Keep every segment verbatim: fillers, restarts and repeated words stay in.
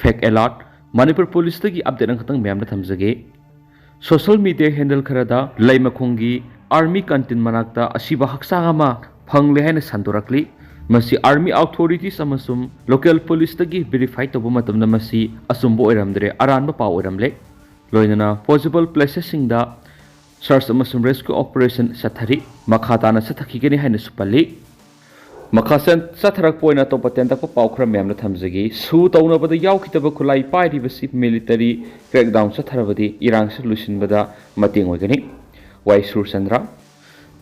Fake alert, Manipur ꯄꯨꯂꯤꯁꯇꯒꯤ update ꯑꯃꯈꯛꯇꯪ ꯃꯌꯥꯝꯗ ꯊꯝꯖꯒꯦ꯫ ꯁꯣꯁꯤꯌꯦꯜ ꯃꯤꯗꯤꯌꯥ ꯍꯦꯟꯗꯜ ꯈꯔꯗ ꯂꯩꯃꯈꯣꯡꯒꯤ ꯑꯥꯔꯃꯤ ꯀꯟꯇꯤꯟ ꯃꯅꯥꯛꯇ ꯑꯁꯤꯕ ꯍꯛꯆꯥꯡ ꯑꯃ ꯐꯪꯂꯦ ꯍꯥꯏꯅ ꯁꯟꯗꯣꯔꯛꯂꯤ꯫ ꯃꯁꯤ ꯑꯥꯔꯃꯤ ꯑꯣꯊꯣꯔꯤꯇꯤꯁ ꯑꯃꯁꯨꯡ ꯂꯣꯀꯦꯜ ꯄꯨꯂꯤꯁꯇꯒꯤ ꯚꯦꯔꯤꯐꯥꯏ ꯇꯧꯕ ꯃꯇꯝꯗ ꯃꯁꯤ ꯑꯆꯨꯝꯕ ꯑꯣꯏꯔꯝꯗ꯭ꯔꯦ, ꯑꯔꯥꯟꯕ ꯄꯥꯎ ꯑꯣꯏꯔꯝꯂꯦ꯫ ꯂꯣꯏꯅꯅ ꯄꯣꯖꯤꯕꯜ ꯄ꯭ꯂꯦꯁꯦꯁꯁꯤꯡꯗ ꯁꯔꯆ ꯑꯃꯁꯨꯡ ꯔꯦꯁꯀ꯭ꯌꯨ ꯑꯣꯄꯔꯦꯁꯟ ꯆꯠꯊꯔꯤ꯫ ꯃꯈꯥ ꯇꯥꯅ ꯆꯠꯊꯈꯤꯒꯅꯤ ꯍꯥꯏꯅꯁꯨ ꯄꯜꯂꯤ꯫ ꯃꯈꯥ ꯆꯠꯊꯔꯛꯄ ꯑꯣꯏꯅ ꯑꯇꯣꯞꯄ ꯇꯦꯟꯇꯛꯄ ꯄꯥꯎ ꯈꯔ ꯃꯌꯥꯝꯅ ꯊꯝꯖꯒꯦ꯫ ꯁꯨ ꯇꯧꯅꯕꯗ ꯌꯥꯎꯈꯤꯗꯕ ꯈꯨꯠꯂꯥꯏ ꯄꯥꯏꯔꯤꯕꯁꯤ ꯃꯤꯂꯤꯇꯔꯤ ꯀ꯭ꯔꯦꯛꯗꯥꯎꯟ ꯆꯠꯊꯔꯕꯗꯤ ꯏꯔꯥꯡꯁꯤ ꯂꯣꯏꯁꯤꯟꯕꯗ ꯃꯇꯦꯡ ꯑꯣꯏꯒꯅꯤ꯫ ꯋꯥꯏ ꯁꯨꯔꯆꯟꯗ꯭ꯔ꯫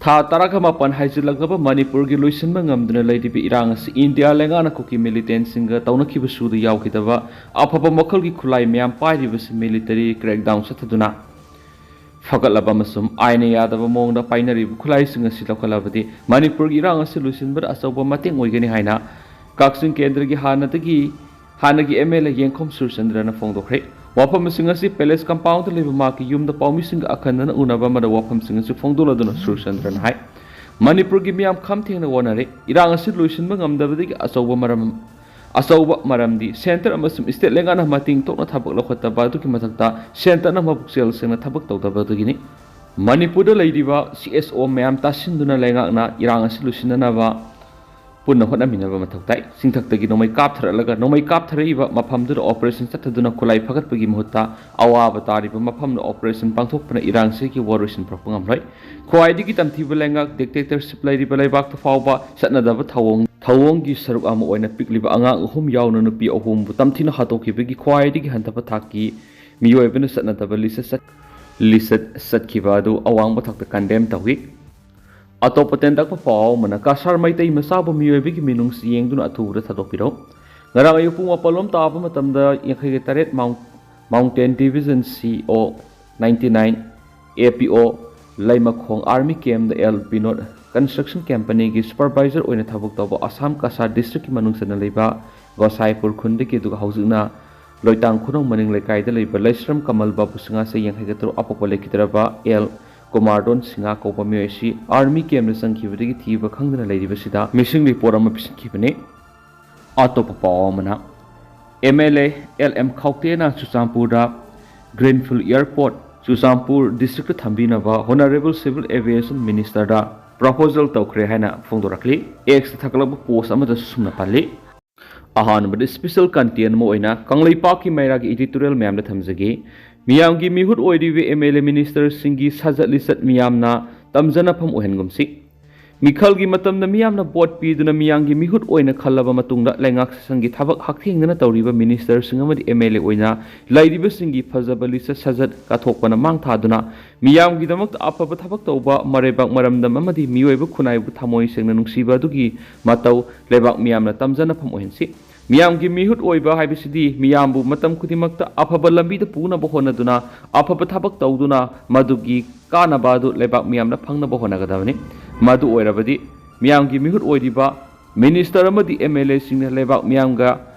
ꯊꯥ ꯇꯔꯥꯒ ꯃꯥꯄꯟ ꯍꯥꯏꯖꯤꯜꯂꯛꯂꯕ ꯃꯅꯤꯄꯨꯔꯒꯤ ꯂꯣꯏꯁꯤꯟꯕ ꯉꯝꯗꯅ ꯂꯩꯔꯤꯕ ꯏꯔꯥꯡ ꯑꯁꯤ ꯏꯟꯗꯤꯌꯥ ꯂꯩꯉꯥꯛꯅ ꯀꯨꯀꯤ ꯃꯤꯂꯤꯇꯦꯟꯁꯤꯡꯒ ꯇꯧꯅꯈꯤꯕ ꯁꯨꯗ ꯌꯥꯎꯈꯤꯗꯕ ꯑꯐꯕ ꯃꯈꯜꯒꯤ ꯈꯨꯠꯂꯥꯏ ꯃꯌꯥꯝ ꯄꯥꯏꯔꯤꯕꯁꯤ ꯃꯤꯂꯤꯇꯔꯤ ꯀ꯭ꯔꯦꯛꯗꯥꯎꯟ ꯆꯠꯊꯗꯨꯅ ꯐꯒꯠꯂꯕ ꯑꯃꯁꯨꯡ ꯑꯥꯏꯟꯅ ꯌꯥꯗꯕ ꯃꯑꯣꯡꯗ ꯄꯥꯏꯅꯔꯤꯕ ꯈꯨꯠꯂꯥꯏꯁꯤꯡ ꯑꯁꯤ ꯂꯧꯈꯠꯂꯕꯗꯤ ꯃꯅꯤꯄꯨꯔꯒꯤ ꯏꯔꯥꯡ ꯑꯁꯤ ꯂꯣꯏꯁꯤꯟꯕꯗ ꯑꯆꯧꯕ ꯃꯇꯦꯡ ꯑꯣꯏꯒꯅꯤ ꯍꯥꯏꯅ ꯀꯛꯆꯤꯡ ꯀꯦꯟꯗ꯭ꯔꯒꯤ ꯍꯥꯟꯅꯗꯒꯤ ꯍꯥꯟꯅꯒꯤ ꯑꯦꯝ ꯑꯦꯜ ꯑꯦ ꯌꯦꯡꯈꯣꯝ ꯁꯨꯔꯆꯟꯗ꯭ꯔꯅ ꯐꯣꯡꯗꯣꯛꯈ꯭ꯔꯦ꯫ ꯋꯥꯐꯝꯁꯤꯡ ꯑꯁꯤ ꯄꯦꯂꯦꯁ ꯀꯝꯄꯥꯎꯟꯗ ꯂꯩꯕ ꯃꯍꯥꯛꯀꯤ ꯌꯨꯝꯗ ꯄꯥꯎꯃꯤꯁꯤꯡꯒ ꯑꯈꯟꯅꯅ ꯎꯅꯕ ꯑꯃꯗ ꯋꯥꯐꯝꯁꯤꯡ ꯑꯁꯤ ꯐꯣꯡꯗꯣꯛꯂꯗꯨꯅ ꯁꯨꯔꯆꯟꯗ꯭ꯔꯅ ꯍꯥꯏ, ꯃꯅꯤꯄꯨꯔꯒꯤ ꯃꯤꯌꯥꯝ ꯈꯝ ꯊꯦꯡꯅ ꯋꯥꯅꯔꯦ꯫ ꯏꯔꯥꯡ ꯑꯁꯤ ꯂꯣꯏꯁꯤꯟꯕ ꯉꯝꯗꯕꯗꯒꯤ ꯑꯆꯧꯕ ꯃꯔꯝ ꯑꯆꯧꯕ ꯃꯔꯝꯗꯤ ꯁꯦꯟꯇꯔ ꯑꯃꯁꯨꯡ ꯁ꯭ꯇꯦꯠ ꯂꯩꯉꯥꯛꯅ ꯃꯇꯤꯡ ꯇꯣꯛꯅ ꯊꯕꯛ ꯂꯧꯈꯠꯇꯕ ꯑꯗꯨꯒꯤ ꯃꯊꯛꯇ ꯁꯦꯟꯇꯔꯅ ꯃꯕꯨꯛꯆꯦꯜ ꯁꯦꯡꯅ ꯊꯕꯛ ꯇꯧꯗꯕꯗꯨꯒꯤꯅꯤ꯫ ꯃꯅꯤꯄꯨꯔꯗ ꯂꯩꯔꯤꯕ ꯁꯤ ꯑꯦꯁ ꯑꯣ ꯃꯌꯥꯝ ꯇꯥꯁꯤꯟꯗꯨꯅ ꯂꯩꯉꯥꯛꯅ ꯏꯔꯥꯡ ꯑꯁꯤ ꯂꯣꯏꯁꯤꯟꯅꯅꯕ ꯄꯨꯟꯅ ꯍꯣꯠꯅꯃꯤꯟꯅꯕ ꯃꯊꯧ ꯇꯥꯏ꯫ ꯆꯤꯡꯊꯛꯇꯒꯤ ꯅꯣꯡꯃꯩ ꯀꯥꯞꯊꯔꯛꯂꯒ ꯅꯣꯡꯃꯩ ꯀꯥꯞꯊꯔꯛꯏꯕ ꯃꯐꯝꯗꯨꯗ ꯑꯣꯄꯔꯦꯁꯟ ꯆꯠꯊꯗꯨꯅ ꯈꯨꯠꯂꯥꯏ ꯐꯒꯠꯄꯒꯤ ꯃꯍꯨꯠꯇ ꯑꯋꯥꯕ ꯇꯥꯔꯤꯕ ꯃꯐꯝꯗ ꯑꯣꯄꯔꯦꯁꯟ ꯄꯥꯡꯊꯣꯛꯄꯅ ꯏꯔꯥꯡꯁꯤꯒꯤ ꯋꯥꯔꯣꯏꯁꯤꯟ ꯄꯨꯔꯛꯄ ꯉꯝꯂꯣꯏ꯫ ꯈ꯭ꯋꯥꯏꯗꯒꯤ ꯇꯝꯊꯤꯕ ꯂꯩꯉꯥꯛ ꯗꯤꯛꯇꯦꯇꯔꯁꯤꯞ ꯂꯩꯔꯤꯕ ꯂꯩꯕꯥꯛꯇ ꯐꯥꯎꯕ ꯆꯠꯅꯗꯕ ꯊꯧꯑꯣꯡ ꯊꯧꯑꯣꯡꯒꯤ ꯁꯔꯨꯛ ꯑꯃ ꯑꯣꯏꯅ ꯄꯤꯛꯂꯤꯕ ꯑꯉꯥꯡ ꯑꯍꯨꯝ ꯌꯥꯎꯅ ꯅꯨꯄꯤ ꯑꯍꯨꯝꯕꯨ ꯇꯝꯊꯤꯅ ꯍꯥꯠꯇꯣꯛꯈꯤꯕꯒꯤ ꯈ꯭ꯋꯥꯏꯗꯒꯤ ꯍꯟꯊꯕ ꯊꯥꯛꯀꯤ ꯃꯤꯑꯣꯏꯕꯅ ꯆꯠꯅꯗꯕ ꯂꯤꯆꯠ ꯆꯠ- ꯂꯤꯆꯠ ꯆꯠꯈꯤꯕ ꯑꯗꯨ ꯑꯋꯥꯡꯕ ꯊꯥꯛꯇ ꯀꯟꯗꯦꯝ ꯇꯧꯏ꯫ ꯑꯇꯣꯞꯄ ꯇꯦꯟꯇꯛꯄ ꯄꯥꯎ ꯑꯃꯅ ꯀꯁꯥꯔ ꯃꯩꯇꯩ ꯃꯆꯥꯕꯨ ꯃꯤꯑꯣꯏꯕꯒꯤ ꯃꯤꯅꯨꯡꯁꯤ ꯌꯦꯡꯗꯨꯅ ꯑꯊꯨꯕꯗ ꯊꯥꯗꯣꯛꯄꯤꯔꯣ꯫ ꯉꯔꯥꯡ ꯑꯌꯨꯛ ꯄꯨꯡ ꯃꯥꯄꯜ ꯂꯣꯝ ꯇꯥꯕ ꯃꯇꯝꯗ ꯌꯥꯡꯈꯩꯒ ꯇꯔꯦꯠ ꯃꯥꯎꯟ- ꯃꯥꯎꯟꯇꯦꯟ ꯗꯤꯕꯤꯖꯟ ꯁꯤ ꯑꯣ ꯅꯥꯏꯟꯇꯤ ꯅꯥꯏꯟ ꯑꯦ ꯄꯤ ꯑꯣ ꯂꯩꯃꯈꯣꯡ ꯑꯥꯔꯃꯤ ꯀꯦꯝꯗ ꯑꯦꯜ ꯕꯤꯅꯣꯗ ꯀꯟꯁꯇ꯭ꯔꯛꯁꯟ ꯀꯝꯄꯅꯤꯒꯤ ꯁꯨꯄꯔꯚꯥꯏꯖꯔ ꯑꯣꯏꯅ ꯊꯕꯛ ꯇꯧꯕ ꯑꯁꯥꯝ ꯀꯁꯥꯔ ꯗꯤꯁꯇ꯭ꯔꯤꯛꯀꯤ ꯃꯅꯨꯡ ꯆꯟꯅ ꯂꯩꯕ ꯒꯣꯁꯥꯏꯄꯨꯔ ꯈꯨꯟꯗꯒꯤ, ꯑꯗꯨꯒ ꯍꯧꯖꯤꯛꯅ ꯂꯣꯏꯇꯥꯡ ꯈꯨꯅꯧ ꯃꯅꯤꯡ ꯂꯩꯀꯥꯏꯗ ꯂꯩꯕ ꯂꯩꯁ꯭ꯔꯝ ꯀꯃꯜ ꯕꯥꯕꯨ ꯁꯤꯡꯍꯥ ꯆꯍꯤ ꯌꯥꯡꯈꯩꯒ ꯇꯔꯨꯛ ꯑꯄꯣꯛꯄ ꯂꯩꯈꯤꯗ꯭ꯔꯕ ꯑꯦꯜ ꯀꯨꯃꯥꯔꯗꯣꯟ ꯁꯤꯡꯍꯥ ꯀꯧꯕ ꯃꯤꯑꯣꯏ ꯑꯁꯤ ꯑꯥꯔꯃꯤ ꯀꯦꯝꯗ ꯆꯪꯈꯤꯕꯗꯒꯤ ꯊꯤꯕ ꯈꯪꯗꯅ ꯂꯩꯔꯤꯕꯁꯤꯗ ꯃꯤꯁꯤꯡ ꯔꯤꯄꯣꯔꯠ ꯑꯃ ꯄꯤꯁꯤꯟꯈꯤꯕꯅꯤ꯫ ꯑꯇꯣꯞꯄ ꯄꯥꯎ ꯑꯃꯅ, M L A L M ꯈꯥꯎꯇꯦꯅ ꯆꯨꯔꯆꯥꯟꯄꯨꯔꯗ Greenfield Airport ꯆꯨꯔꯆꯥꯟꯄꯨꯔ district ꯇ ꯊꯝꯕꯤꯅꯕ Honourable Civil Aviation Minister ꯗ proposal ꯇꯧꯈ꯭ꯔꯦ ꯍꯥꯏꯅ ꯐꯣꯡꯗꯣꯔꯛꯂꯤ꯫ X ꯇ ꯊꯥꯒꯠꯂꯛꯄ post ꯑꯃꯗ ꯁꯨꯝꯅ ꯄꯜꯂꯤ꯫ ꯑꯍꯥꯟꯕꯗ special content ꯑꯃ ꯑꯣꯏꯅ ꯀꯪꯂꯩꯄꯥꯛꯀꯤ ꯃꯩꯔꯥꯒꯤ editorial ꯃꯌꯥꯝꯗ ꯊꯝꯖꯒꯦ꯫ ꯃꯤꯌꯥꯝꯒꯤ ꯃꯤꯍꯨꯠ ꯑꯣꯏꯔꯤꯕ ꯑꯦꯝ ꯑꯦꯜ ꯑꯦ minister ꯁꯤꯡꯒꯤ ꯁꯥꯖꯠ ꯂꯤꯆꯠ ꯃꯤꯌꯥꯝꯅ ꯇꯝꯖꯅꯐꯝ ꯑꯣꯏꯍꯟꯒꯨꯝꯁꯤ꯫ ꯃꯤꯈꯜꯒꯤ ꯃꯇꯝꯗ ꯃꯤꯌꯥꯝꯅ vote ꯄꯤꯗꯨꯅ ꯃꯤꯌꯥꯝꯒꯤ ꯃꯤꯍꯨꯠ ꯑꯣꯏꯅ ꯈꯜꯂꯕ ꯃꯇꯨꯡꯗ ꯂꯩꯉꯥꯛ ꯁꯥꯁꯟꯒꯤ ꯊꯕꯛ ꯍꯛꯊꯦꯡꯅꯅ ꯇꯧꯔꯤꯕ minister ꯁꯤꯡ ꯑꯃꯗꯤ ꯑꯦꯝ ꯑꯦꯜ ꯑꯦ ꯑꯣꯏꯅ ꯂꯩꯔꯤꯕꯁꯤꯡꯒꯤ ꯐꯖꯕ ꯂꯤꯆꯠ ꯁꯥꯖꯠ ꯀꯠꯊꯣꯛꯄꯅ ꯃꯥꯡ ꯊꯥꯗꯨꯅ ꯃꯤꯌꯥꯝꯒꯤꯗꯃꯛꯇ ꯑꯐꯕ ꯊꯕꯛ ꯇꯧꯕ, ꯃꯔꯩꯕꯥꯛ ꯃꯔꯝꯗꯝ ꯑꯃꯗꯤ ꯃꯤꯑꯣꯏꯕ ꯈꯨꯟꯅꯥꯏꯕꯨ ꯊꯃꯣꯏ ꯁꯦꯡꯅ ꯅꯨꯡꯁꯤꯕ ꯑꯗꯨꯒꯤ ꯃꯇꯧ ꯂꯩꯕꯥꯛ ꯃꯤꯌꯥꯝꯅ ꯇꯝꯖꯅꯐꯝ ꯑꯣꯏꯍꯟꯁꯤ꯫ ꯃꯤꯌꯥꯝꯒꯤ ꯃꯤꯍꯨꯠ ꯑꯣꯏꯕ ꯍꯥꯏꯕꯁꯤꯗꯤ ꯃꯤꯌꯥꯝꯕꯨ ꯃꯇꯝ ꯈꯨꯗꯤꯡꯃꯛꯇ ꯑꯐꯕ ꯂꯝꯕꯤꯗ ꯄꯨꯅꯕ ꯍꯣꯠꯅꯗꯨꯅ, ꯑꯐꯕ ꯊꯕꯛ ꯇꯧꯗꯨꯅ ꯃꯗꯨꯒꯤ ꯀꯥꯟꯅꯕ ꯑꯗꯨ ꯂꯩꯕꯥꯛ ꯃꯤꯌꯥꯝꯅ ꯐꯪꯅꯕ ꯍꯣꯠꯅꯒꯗꯕꯅꯤ꯫ ꯃꯗꯨ ꯑꯣꯏꯔꯕꯗꯤ ꯃꯤꯌꯥꯝꯒꯤ ꯃꯤꯍꯨꯠ ꯑꯣꯏꯔꯤꯕ minister ꯑꯃꯗꯤ ꯑꯦꯝ ꯑꯦꯜ ꯑꯦꯁꯤꯡꯅ ꯂꯩꯕꯥꯛ ꯃꯤꯌꯥꯝꯒ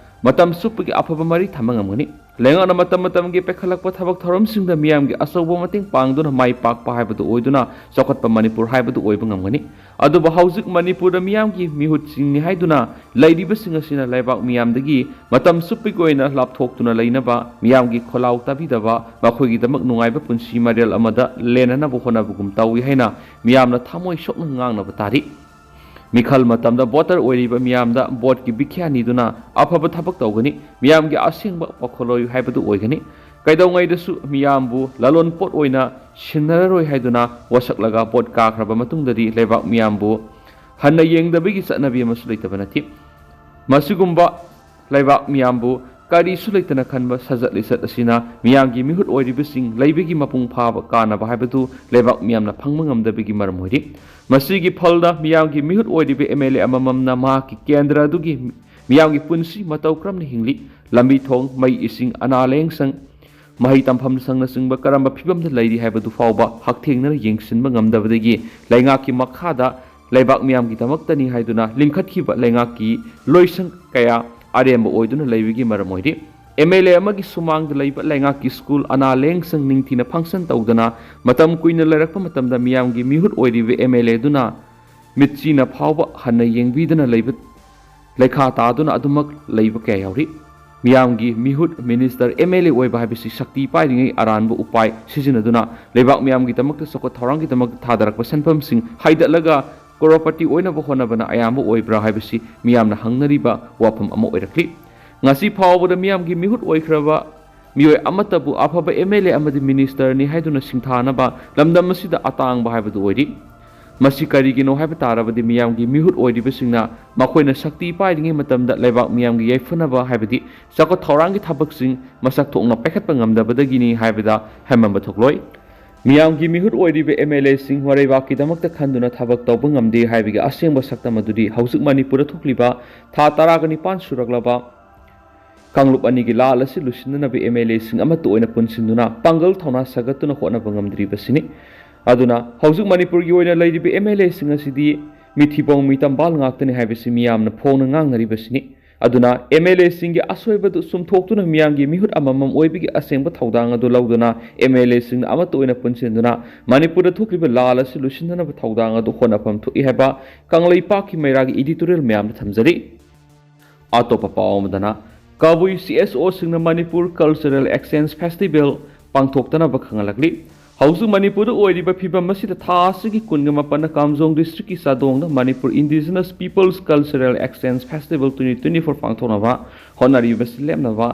ꯃꯇꯝ ꯆꯨꯞꯄꯒꯤ ꯑꯐꯕ ꯃꯔꯤ ꯊꯝꯕ ꯉꯝꯒꯅꯤ꯫ ꯂꯩꯉꯥꯛꯅ ꯃꯇꯝ ꯃꯇꯝꯒꯤ ꯄꯥꯏꯈꯠꯂꯛꯄ ꯊꯕꯛ ꯊꯧꯔꯝꯁꯤꯡꯗ ꯃꯤꯌꯥꯝꯒꯤ ꯑꯆꯧꯕ ꯃꯇꯦꯡ ꯄꯥꯡꯗꯨꯅ ꯃꯥꯏ ꯄꯥꯛꯄ ꯍꯥꯏꯕꯗꯨ ꯑꯣꯏꯗꯨꯅ ꯆꯥꯎꯈꯠꯄ ꯃꯅꯤꯄꯨꯔ ꯍꯥꯏꯕꯗꯨ ꯑꯣꯏꯕ ꯉꯝꯒꯅꯤ꯫ ꯑꯗꯨꯕꯨ ꯍꯧꯖꯤꯛ ꯃꯅꯤꯄꯨꯔꯗ ꯃꯤꯌꯥꯝꯒꯤ ꯃꯤꯍꯨꯠꯁꯤꯡꯅꯤ ꯍꯥꯏꯗꯨꯅ ꯂꯩꯔꯤꯕꯁꯤꯡ ꯑꯁꯤꯅ ꯂꯩꯕꯥꯛ ꯃꯤꯌꯥꯝꯗꯒꯤ ꯃꯇꯝ ꯆꯨꯞꯄꯒꯤ ꯑꯣꯏꯅ ꯂꯥꯞꯊꯣꯛꯇꯨꯅ ꯂꯩꯅꯕ, ꯃꯤꯌꯥꯝꯒꯤ ꯈꯣꯜꯂꯥꯎ ꯇꯥꯕꯤꯗꯕ, ꯃꯈꯣꯏꯒꯤꯗꯃꯛ ꯅꯨꯡꯉꯥꯏꯕ ꯄꯨꯟꯁꯤ ꯃꯔꯦꯜ ꯑꯃꯗ ꯂꯦꯟꯅꯅꯕ ꯍꯣꯠꯅꯕꯒꯨꯝ ꯇꯧꯏ ꯍꯥꯏꯅ ꯃꯤꯌꯥꯝꯅ ꯊꯃꯣꯏ ꯁꯣꯛꯅ ꯉꯥꯡꯅꯕ ꯇꯥꯔꯤ꯫ ꯃꯤꯈꯜ ꯃꯇꯝꯗ voter ꯑꯣꯏꯔꯤꯕ ꯃꯤꯌꯥꯝꯗ vote ꯀꯤ ꯚꯤꯈ꯭ꯌꯥ ꯅꯤꯗꯨꯅ ꯑꯐꯕ ꯊꯕꯛ ꯇꯧꯒꯅꯤ꯫ ꯃꯤꯌꯥꯝꯒꯤ ꯑꯁꯦꯡꯕ ꯋꯥꯈꯜꯂꯣꯏ ꯍꯥꯏꯕꯗꯨ ꯑꯣꯏꯒꯅꯤ꯫ ꯀꯩꯗꯧꯉꯩꯗꯁꯨ ꯃꯤꯌꯥꯝꯕꯨ ꯂꯂꯣꯟ ꯄꯣꯠ ꯑꯣꯏꯅ ꯁꯤꯟꯅꯔꯔꯣꯏ ꯍꯥꯏꯗꯨꯅ ꯋꯥꯁꯛꯂꯒ vote ꯀꯥꯈ꯭ꯔꯕ ꯃꯇꯨꯡꯗꯗꯤ ꯂꯩꯕꯥꯛ ꯃꯤꯌꯥꯝꯕꯨ ꯍꯟꯅ ꯌꯦꯡꯗꯕꯒꯤ ꯆꯠꯅꯕꯤ ꯑꯃꯁꯨ ꯂꯩꯇꯕ ꯅꯠꯇꯦ꯫ ꯃꯁꯤꯒꯨꯝꯕ ꯂꯩꯕꯥꯛ ꯃꯤꯌꯥꯝꯕꯨ ꯀꯔꯤꯁꯨ ꯂꯩꯇꯅ ꯈꯟꯕ ꯁꯥꯖꯠ ꯂꯤꯆꯠ ꯑꯁꯤꯅ ꯃꯤꯌꯥꯝꯒꯤ ꯃꯤꯍꯨꯠ ꯑꯣꯏꯔꯤꯕꯁꯤꯡ ꯂꯩꯕꯒꯤ ꯃꯄꯨꯡ ꯐꯥꯕ ꯀꯥꯟꯅꯕ ꯍꯥꯏꯕꯗꯨ ꯂꯩꯕꯥꯛ ꯃꯤꯌꯥꯝꯅ ꯐꯪꯕ ꯉꯝꯗꯕꯒꯤ ꯃꯔꯝ ꯑꯣꯏꯔꯤ꯫ ꯃꯁꯤꯒꯤ ꯐꯜꯗ ꯃꯤꯌꯥꯝꯒꯤ ꯃꯤꯍꯨꯠ ꯑꯣꯏꯔꯤꯕ ꯑꯦꯝ ꯑꯦꯜ ꯑꯦ ꯑꯃꯃꯝꯅ ꯃꯍꯥꯛꯀꯤ ꯀꯦꯟꯗ꯭ꯔ ꯑꯗꯨꯒꯤ ꯃꯤꯌꯥꯝꯒꯤ ꯄꯨꯟꯁꯤ ꯃꯇꯧ ꯀꯔꯝꯅ ꯍꯤꯡꯂꯤ, ꯂꯝꯕꯤ ꯊꯣꯡ, ꯃꯩ ꯏꯁꯤꯡ, ꯑꯅꯥ ꯂꯥꯌꯦꯡꯁꯪ, ꯃꯍꯩ ꯇꯝꯐꯝꯁꯪꯅꯆꯤꯡꯕ ꯀꯔꯝꯕ ꯐꯤꯕꯝꯗ ꯂꯩꯔꯤ ꯍꯥꯏꯕꯗꯨ ꯐꯥꯎꯕ ꯍꯛꯊꯦꯡꯅꯅ ꯌꯦꯡꯁꯤꯟꯕ ꯉꯝꯗꯕꯗꯒꯤ ꯂꯩꯉꯥꯛꯀꯤ ꯃꯈꯥꯗ ꯂꯩꯕꯥꯛ ꯃꯤꯌꯥꯝꯒꯤꯗꯃꯛꯇꯅꯤ ꯍꯥꯏꯗꯨꯅ ꯂꯤꯡꯈꯠꯈꯤꯕ ꯂꯩꯉꯥꯛꯀꯤ ꯂꯣꯏꯁꯪ ꯀꯌꯥ ꯑꯔꯦꯝꯕ ꯑꯣꯏꯗꯨꯅ ꯂꯩꯕꯒꯤ ꯃꯔꯝ ꯑꯣꯏꯔꯤ꯫ ꯑꯦꯝ ꯑꯦꯜ ꯑꯦ ꯑꯃꯒꯤ ꯁꯨꯃꯥꯡꯗ ꯂꯩꯕ ꯂꯩꯉꯥꯛꯀꯤ ꯁ꯭ꯀꯨꯜ, ꯑꯅꯥ ꯂꯥꯌꯦꯡꯁꯪ ꯅꯤꯡꯊꯤꯅ function ꯇꯧꯗꯅ ꯃꯇꯝ ꯀꯨꯏꯅ ꯂꯩꯔꯛꯄ ꯃꯇꯝꯗ ꯃꯤꯌꯥꯝꯒꯤ ꯃꯤꯍꯨꯠ ꯑꯣꯏꯔꯤꯕ ꯑꯦꯝ ꯑꯦꯜ ꯑꯦ ꯑꯗꯨꯅ ꯃꯤꯠꯆꯤꯅ ꯐꯥꯎꯕ ꯍꯟꯅ ꯌꯦꯡꯕꯤꯗꯅ ꯂꯩꯕ, ꯂꯩꯈꯥ ꯇꯥꯗꯨꯅ ꯑꯗꯨꯃꯛ ꯂꯩꯕ ꯀꯌꯥ ꯌꯥꯎꯔꯤ꯫ ꯃꯤꯌꯥꯝꯒꯤ ꯃꯤꯍꯨꯠ, ꯃꯤꯅꯤꯁꯇꯔ, ꯑꯦꯝ ꯑꯦꯜ ꯑꯦ ꯑꯣꯏꯕ ꯍꯥꯏꯕꯁꯤ ꯁꯛꯇꯤ ꯄꯥꯏꯔꯤꯉꯩ ꯑꯔꯥꯟꯕ ꯎꯄꯥꯏ ꯁꯤꯖꯤꯟꯅꯗꯨꯅ ꯂꯩꯕꯥꯛ ꯃꯤꯌꯥꯝꯒꯤꯗꯃꯛꯇ ꯆꯥꯎꯈꯠ ꯊꯧꯔꯥꯡꯒꯤꯗꯃꯛꯇ ꯊꯥꯗꯔꯛꯄ ꯁꯦꯟꯐꯝꯁꯤꯡ ꯍꯥꯏꯗꯠꯂꯒ ꯀ꯭ꯔꯣꯔꯄꯇꯤ ꯑꯣꯏꯅꯕ ꯍꯣꯠꯅꯕꯅ ꯑꯌꯥꯝꯕ ꯑꯣꯏꯕ꯭ꯔꯥ ꯍꯥꯏꯕꯁꯤ ꯃꯤꯌꯥꯝꯅ ꯍꯪꯅꯔꯤꯕ ꯋꯥꯐꯝ ꯑꯃ ꯑꯣꯏꯔꯛꯂꯤ꯫ ꯉꯁꯤ ꯐꯥꯎꯕꯗ ꯃꯤꯌꯥꯝꯒꯤ ꯃꯤꯍꯨꯠ ꯑꯣꯏꯈ꯭ꯔꯕ ꯃꯤꯑꯣꯏ ꯑꯃꯠꯇꯕꯨ ꯑꯐꯕ ꯑꯦꯝ ꯑꯦꯜ ꯑꯦ ꯑꯃꯗꯤ ꯃꯤꯅꯤꯁꯇꯔꯅꯤ ꯍꯥꯏꯗꯨꯅ ꯁꯤꯡꯊꯥꯅꯕ ꯂꯝꯗꯝ ꯑꯁꯤꯗ ꯑꯇꯥꯡꯕ ꯍꯥꯏꯕꯗꯨ ꯑꯣꯏꯔꯤ꯫ ꯃꯁꯤ ꯀꯔꯤꯒꯤꯅꯣ ꯍꯥꯏꯕ ꯇꯥꯔꯕꯗꯤ ꯃꯤꯌꯥꯝꯒꯤ ꯃꯤꯍꯨꯠ ꯑꯣꯏꯔꯤꯕꯁꯤꯡꯅ ꯃꯈꯣꯏꯅ ꯁꯛꯇꯤ ꯄꯥꯏꯔꯤꯉꯩ ꯃꯇꯝꯗ ꯂꯩꯕꯥꯛ ꯃꯤꯌꯥꯝꯒꯤ ꯌꯥꯏꯐꯅꯕ ꯍꯥꯏꯕꯗꯤ ꯆꯥꯎꯈꯠ ꯊꯧꯔꯥꯡꯒꯤ ꯊꯕꯛꯁꯤꯡ ꯃꯁꯛ ꯊꯣꯛꯅ ꯄꯥꯏꯈꯠꯄ ꯉꯝꯗꯕꯗꯒꯤꯅꯤ ꯍꯥꯏꯕꯗ ꯍꯥꯏꯃꯟꯕ ꯊꯣꯛꯂꯣꯏ꯫ ꯃꯤꯌꯥꯝꯒꯤ ꯃꯤꯍꯨꯠ ꯑꯣꯏꯔꯤꯕ ꯑꯦꯝ ꯑꯦꯜ ꯑꯦꯁꯤꯡ ꯃꯔꯩꯕꯥꯛꯀꯤꯗꯃꯛꯇ ꯈꯟꯗꯨꯅ ꯊꯕꯛ ꯇꯧꯕ ꯉꯝꯗꯦ ꯍꯥꯏꯕꯒꯤ ꯑꯁꯦꯡꯕ ꯁꯛꯇꯝ ꯑꯗꯨꯗꯤ ꯍꯧꯖꯤꯛ ꯃꯅꯤꯄꯨꯔꯗ ꯊꯣꯛꯂꯤꯕ ꯊꯥ ꯇꯔꯥꯒ ꯅꯤꯄꯥꯟ ꯁꯨꯔꯛꯂꯕ ꯀꯥꯡꯂꯨꯞ ꯑꯅꯤꯒꯤ ꯂꯥꯜ ꯑꯁꯤ ꯂꯣꯏꯁꯤꯟꯅꯅꯕ ꯑꯦꯝ ꯑꯦꯜ ꯑꯦꯁꯤꯡ ꯑꯃꯠꯇ ꯑꯣꯏꯅ ꯄꯨꯟꯁꯤꯟꯗꯨꯅ ꯄꯥꯡꯒꯜ ꯊꯧꯅꯥ ꯁꯥꯒꯠꯇꯨꯅ ꯍꯣꯠꯅꯕ ꯉꯝꯗ꯭ꯔꯤꯕꯁꯤꯅꯤ꯫ ꯑꯗꯨꯅ ꯍꯧꯖꯤꯛ ꯃꯅꯤꯄꯨꯔꯒꯤ ꯑꯣꯏꯅ ꯂꯩꯔꯤꯕ ꯑꯦꯝ ꯑꯦꯜ ꯑꯦꯁꯤꯡ ꯑꯁꯤꯗꯤ ꯃꯤꯊꯤꯕꯣꯡ ꯃꯤꯇꯝꯕꯥꯜ ꯉꯥꯛꯇꯅꯤ ꯍꯥꯏꯕꯁꯤ ꯃꯤꯌꯥꯝꯅ ꯐꯣꯡꯅ ꯉꯥꯡꯅꯔꯤꯕꯁꯤꯅꯤ꯫ ꯑꯗꯨꯅ ꯑꯦꯝ ꯑꯦꯜ ꯑꯦꯁꯤꯡꯒꯤ ꯑꯁꯣꯏꯕꯗꯨ ꯆꯨꯝꯊꯣꯛꯇꯨꯅ ꯃꯤꯌꯥꯝꯒꯤ ꯃꯤꯍꯨꯠ ꯑꯃꯃꯝ ꯑꯣꯏꯕꯒꯤ ꯑꯁꯦꯡꯕ ꯊꯧꯗꯥꯡ ꯑꯗꯨ ꯂꯧꯗꯨꯅ ꯑꯦꯝ ꯑꯦꯜ ꯑꯦꯁꯤꯡꯅ ꯑꯃꯠꯇ ꯑꯣꯏꯅ ꯄꯨꯟꯁꯤꯟꯗꯨꯅ ꯃꯅꯤꯄꯨꯔꯗ ꯊꯣꯛꯂꯤꯕ ꯂꯥꯜ ꯑꯁꯤ ꯂꯣꯏꯁꯤꯟꯅꯅꯕ ꯊꯧꯗꯥꯡ ꯑꯗꯨ ꯍꯣꯠꯅꯐꯝ ꯊꯣꯛꯏ ꯍꯥꯏꯕ ꯀꯪꯂꯩꯄꯥꯛꯀꯤ ꯃꯩꯔꯥꯒꯤ ꯏꯗꯤꯇꯣꯔꯤꯌꯦꯜ ꯃꯌꯥꯝꯗ ꯊꯝꯖꯔꯤ꯫ ꯑꯇꯣꯞꯄ ꯄꯥꯎ ꯑꯃꯗꯅ ꯀꯕꯨꯏ ꯁꯤ ꯑꯦꯁ ꯑꯣꯁꯤꯡꯅ ꯃꯅꯤꯄꯨꯔ ꯀꯜꯆꯔꯦꯜ ꯑꯦꯛꯁꯆꯦꯟꯖ ꯐꯦꯁꯇꯤꯚꯦꯜ ꯄꯥꯡꯊꯣꯛꯇꯅꯕ ꯈꯪꯍꯜꯂꯛꯂꯤ꯫ ꯍꯧꯖꯤꯛ ꯃꯅꯤꯄꯨꯔꯗ ꯑꯣꯏꯔꯤꯕ ꯐꯤꯕꯝ ꯑꯁꯤꯗ ꯊꯥ ꯑꯁꯤꯒꯤ ꯀꯨꯟꯒ ꯃꯥꯄꯟꯗ ꯀꯥꯝꯖꯣꯡ ꯗꯤꯁꯇ꯭ꯔꯤꯛꯀꯤ ꯆꯥꯗꯣꯡꯗ Manipur indigenous peoples cultural exchange festival twenty twenty four ꯄꯥꯡꯊꯣꯛꯅꯕ ꯍꯣꯠꯅꯔꯤꯕꯁꯤ ꯂꯦꯞꯅꯕ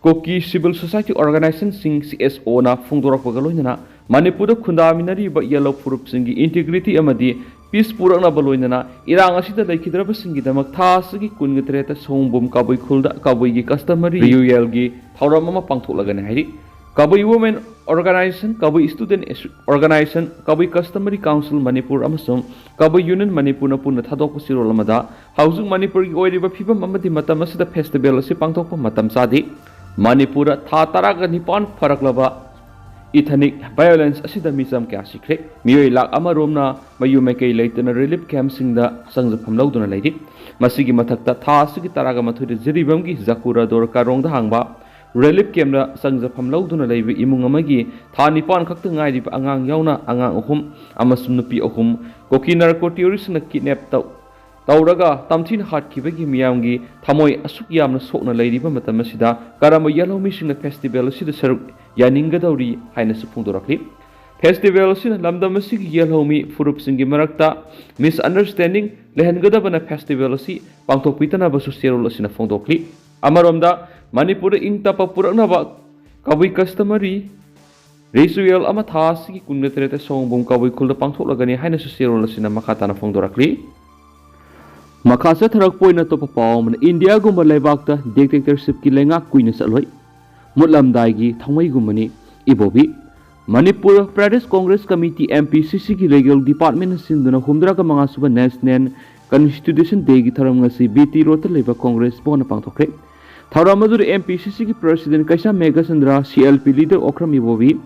ꯀꯨꯀꯤ ꯁꯤꯚꯤꯜ ꯁꯣꯁꯥꯏꯇꯤ ꯑꯣꯔꯒꯅꯥꯏꯖꯦꯁꯟꯁꯤꯡ, ꯁꯤ ꯑꯦꯁ ꯑꯣꯅ ꯐꯣꯡꯗꯣꯔꯛꯄꯒ ꯂꯣꯏꯅꯅ ꯃꯅꯤꯄꯨꯔꯗ ꯈꯨꯟꯗꯥꯃꯤꯟꯅꯔꯤꯕ ꯌꯦꯜꯍꯧ ꯐꯨꯔꯨꯞꯁꯤꯡꯒꯤ ꯏꯟꯇꯤꯒ꯭ꯔꯤꯇꯤ ꯑꯃꯗꯤ ꯄꯤꯁ ꯄꯨꯔꯛꯅꯕ ꯂꯣꯏꯅꯅ ꯏꯔꯥꯡ ꯑꯁꯤꯗ ꯂꯩꯈꯤꯗ꯭ꯔꯕꯁꯤꯡꯒꯤꯗꯃꯛ ꯊꯥ ꯑꯁꯤꯒꯤ ꯀꯨꯟꯒ ꯇꯔꯦꯠꯇ ꯁꯑꯣꯝꯕꯨꯡ ꯀꯕꯨꯏ ꯈꯨꯜꯗ ꯀꯕꯨꯏꯒꯤ ꯀꯁꯇꯃꯔꯤ ꯔꯤꯌꯨꯌꯦꯜꯒꯤ ꯊꯧꯔꯝ ꯑꯃ ꯄꯥꯡꯊꯣꯛꯂꯒꯅꯤ ꯍꯥꯏꯔꯤ꯫ ꯀꯕꯨꯏ ꯋꯨꯃꯦꯟ ꯑꯣꯔꯒꯅꯥꯏꯖꯦꯁꯟ, ꯀꯕꯨꯏ ꯁ꯭ꯇꯨꯗꯦꯟꯠ ꯑꯦꯁꯣ-, ꯑꯣꯔꯒꯅꯥꯏꯖꯦꯁꯟ, ꯀꯕꯨꯏ ꯀꯁꯇꯃꯔꯤ ꯀꯥꯎꯟꯁꯤꯜ ꯃꯅꯤꯄꯨꯔ ꯑꯃꯁꯨꯡ ꯀꯕꯨꯏ ꯌꯨꯅꯤꯌꯟ ꯃꯅꯤꯄꯨꯔꯅ ꯄꯨꯟꯅ ꯊꯥꯗꯣꯛꯄ ꯆꯦꯔꯣꯜ ꯑꯃꯗ ꯍꯧꯖꯤꯛ ꯃꯅꯤꯄꯨꯔꯒꯤ ꯑꯣꯏꯔꯤꯕ ꯐꯤꯕꯝ ꯑꯃꯗꯤ ꯃꯇꯝ ꯑꯁꯤꯗ ꯐꯦꯁꯇꯤꯚꯦꯜ ꯑꯁꯤ ꯄꯥꯡꯊꯣꯛꯄ ꯃꯇꯝ ꯆꯥꯗꯦ꯫ ꯃꯅꯤꯄꯨꯔꯗ ꯊꯥ ꯇꯔꯥꯒ ꯅꯤꯄꯥꯟ ꯐꯔꯛꯂꯕ ꯏꯊꯅꯤꯛ ꯚꯥꯏꯑꯣꯂꯦꯟꯁ ꯑꯁꯤꯗ ꯃꯤꯆꯝ ꯀꯌꯥ ꯁꯤꯈ꯭ꯔꯦ꯫ ꯃꯤꯑꯣꯏ ꯂꯥꯈ ꯑꯃꯔꯣꯝꯅ ꯃꯌꯨꯝ ꯃꯀꯩ ꯂꯩꯇꯅ ꯔꯤꯂꯤꯐ ꯀꯦꯝꯞꯁꯤꯡꯗ ꯆꯪꯖꯐꯝ ꯂꯧꯗꯨꯅ ꯂꯩꯔꯤ꯫ ꯃꯁꯤꯒꯤ ꯃꯊꯛꯇ ꯊꯥ ꯑꯁꯤꯒꯤ ꯇꯔꯥꯒ ꯃꯥꯊꯣꯏꯗ ꯖꯤꯔꯤꯕꯥꯝꯒꯤ ꯖꯀꯨꯔꯥꯗꯣꯔ ꯀꯥꯔꯣꯡꯗ ꯍꯥꯡꯕ ꯔꯤꯂꯤꯐ ꯀꯦꯝꯞꯇ ꯆꯪꯖꯐꯝ ꯂꯧꯗꯨꯅ ꯂꯩꯕ ꯏꯃꯨꯡ ꯑꯃꯒꯤ ꯊꯥ ꯅꯤꯄꯥꯟ ꯈꯛꯇ ꯉꯥꯏꯔꯤꯕ ꯑꯉꯥꯡ ꯌꯥꯎꯅ ꯑꯉꯥꯡ ꯑꯍꯨꯝ ꯑꯃꯁꯨꯡ ꯅꯨꯄꯤ ꯑꯍꯨꯝ ꯀꯨꯀꯤ ꯅꯥꯔꯀꯣ ꯇꯦꯔꯣꯔꯤꯁꯁꯤꯡꯅ ꯀꯤꯗꯅꯦꯞ ꯇꯧ-, ꯇꯧꯔꯒ ꯇꯝꯊꯤꯅ ꯍꯥꯠꯈꯤꯕꯒꯤ ꯃꯤꯌꯥꯝꯒꯤ ꯊꯃꯣꯏ ꯑꯁꯨꯛ ꯌꯥꯝꯅ ꯁꯣꯛꯅ ꯂꯩꯔꯤꯕ ꯃꯇꯝ ꯑꯁꯤꯗ ꯀꯔꯝꯕ ꯌꯦꯜꯍꯧꯃꯤꯁꯤꯡꯅ ꯐꯦꯁꯇꯤꯚꯦꯜ ꯑꯁꯤꯗ ꯁꯔꯨꯛ ꯌꯥꯅꯤꯡꯒꯗꯧꯔꯤ ꯍꯥꯏꯅꯁꯨ ꯐꯣꯡꯗꯣꯔꯛꯂꯤ꯫ ꯐꯦꯁꯇꯤꯚꯦꯜ ꯑꯁꯤꯅ ꯂꯝꯗꯝ ꯑꯁꯤꯒꯤ ꯌꯦꯜꯍꯧꯃꯤ ꯐꯨꯔꯨꯞꯁꯤꯡꯒꯤ ꯃꯔꯛꯇ ꯃꯤꯁꯑꯟꯗꯔꯁ꯭ꯇꯦꯟꯗꯤꯡ ꯂꯩꯍꯟꯒꯗꯕꯅ ꯐꯦꯁꯇꯤꯚꯦꯜ ꯑꯁꯤ ꯄꯥꯡꯊꯣꯛꯄꯤꯗꯅꯕꯁꯨ ꯆꯦꯔꯣꯜ ꯑꯁꯤꯅ ꯐꯣꯡꯗꯣꯛꯂꯤ꯫ ꯑꯃꯔꯣꯝꯗ, ꯃꯅꯤꯄꯨꯔꯗ ꯏꯪ ꯇꯞꯄ ꯄꯨꯔꯛꯅꯕ ꯀꯕꯨꯏ ꯀꯁꯇꯃꯔꯤ ꯔꯤꯆꯨꯋꯦꯜ ꯑꯃ ꯊꯥ ꯑꯁꯤꯒꯤ ꯀꯨꯟꯒ ꯇꯔꯦꯠꯇ ꯁꯑꯣꯝꯕꯨꯡ ꯀꯕꯨꯏ ꯈꯨꯜꯗ ꯄꯥꯡꯊꯣꯛꯂꯒꯅꯤ ꯍꯥꯏꯅꯁꯨ ꯆꯦꯔꯣꯜ ꯑꯁꯤꯅ ꯃꯈꯥ ꯇꯥꯅ ꯐꯣꯡꯗꯣꯔꯛꯂꯤ꯫ ꯃꯈꯥ ꯆꯠꯊꯔꯛꯄ ꯑꯣꯏꯅ ꯑꯇꯣꯞꯄ ꯄꯥꯎ ꯑꯃꯅ, ꯏꯟꯗꯤꯌꯥꯒꯨꯝꯕ ꯂꯩꯕꯥꯛꯇ ꯗꯤꯛꯇꯦꯛꯇꯔꯁꯤꯞꯀꯤ ꯂꯩꯉꯥꯛ ꯀꯨꯏꯅ ꯆꯠꯂꯣꯏ, ꯃꯨꯠꯂꯝꯗꯥꯏꯒꯤ ꯊꯥꯡꯃꯩꯒꯨꯝꯕꯅꯤ Ibobi. Manipur Pradesh Congress committee, M P C ꯁꯤꯒꯤ ꯂꯤꯒꯦꯜ ꯗꯤꯄꯥꯔꯠꯃꯦꯟꯅ ꯁꯤꯟꯗꯨꯅ ꯍꯨꯝꯗ꯭ꯔꯥꯒ ꯃꯉꯥ ꯁꯨꯕ ꯅꯦꯁꯅꯦꯜ ꯀꯟꯁꯇꯤꯇ꯭ꯌꯨꯁꯟ ꯗꯦꯒꯤ ꯊꯧꯔꯝ ꯉꯁꯤ ꯕꯤ ꯇꯤ ꯔꯣꯗꯇ ꯂꯩꯕ ꯀꯣꯡꯒ꯭ꯔꯦꯁ ꯚꯕꯟꯗ ꯄꯥꯡꯊꯣꯛꯈ꯭ꯔꯦ꯫ ꯊꯧꯔꯝ ꯑꯗꯨꯗ ꯑꯦꯝ ꯄꯤ ꯁꯤ ꯁꯤꯒꯤ president Keisham Meghachandra, C L P leader Okram Ibobi,